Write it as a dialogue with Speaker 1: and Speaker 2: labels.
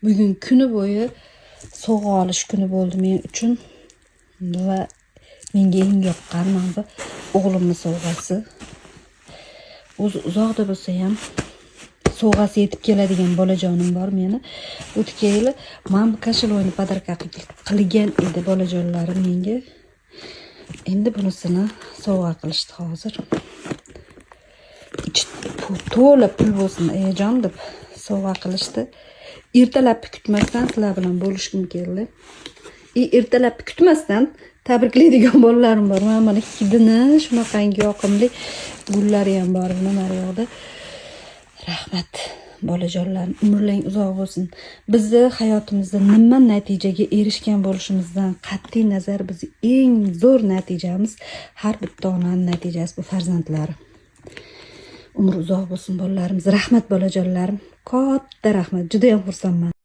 Speaker 1: Bugun kuni bo'yi sovg'a olish kuni bo'ldi men uchun va menga eng yoqqan mana bu o'g'limni sovg'asi. O'zi uzoqda bo'lsa ham sovg'asi yetib keladigan bolajonim bor meni. O'tgan yili mana bu кошелёк ni подарка qilgan edi bolajonlarim menga. Endi bunisini sovg'a qilishdi hozir. Ichi to'la pul bo'lsin, ayajon, deb sovg'a qilishdi. Ertalabni kutmasdan sizlar bilan bo'lishgim keldi. И ertalabni kutmasdan tabriklaydigan bolalarim bor. Mana hidini, shunaqangi yoqimli gullari ham bor buni naryoqda. Rahmat, bolajonlarim, umrlaring uzoq bo'lsin. Bizni hayotimizda nima natijaga erishgan bo'lishimizdan qat'iy nazar, bizni eng zo'r natijamiz, har bitta onani natijasi bu farzandlari. Umri uzoq bo'lsin bolalarimiz. Rahmat, bolajonlarim. Katta rahmat. Juda ham xursandman.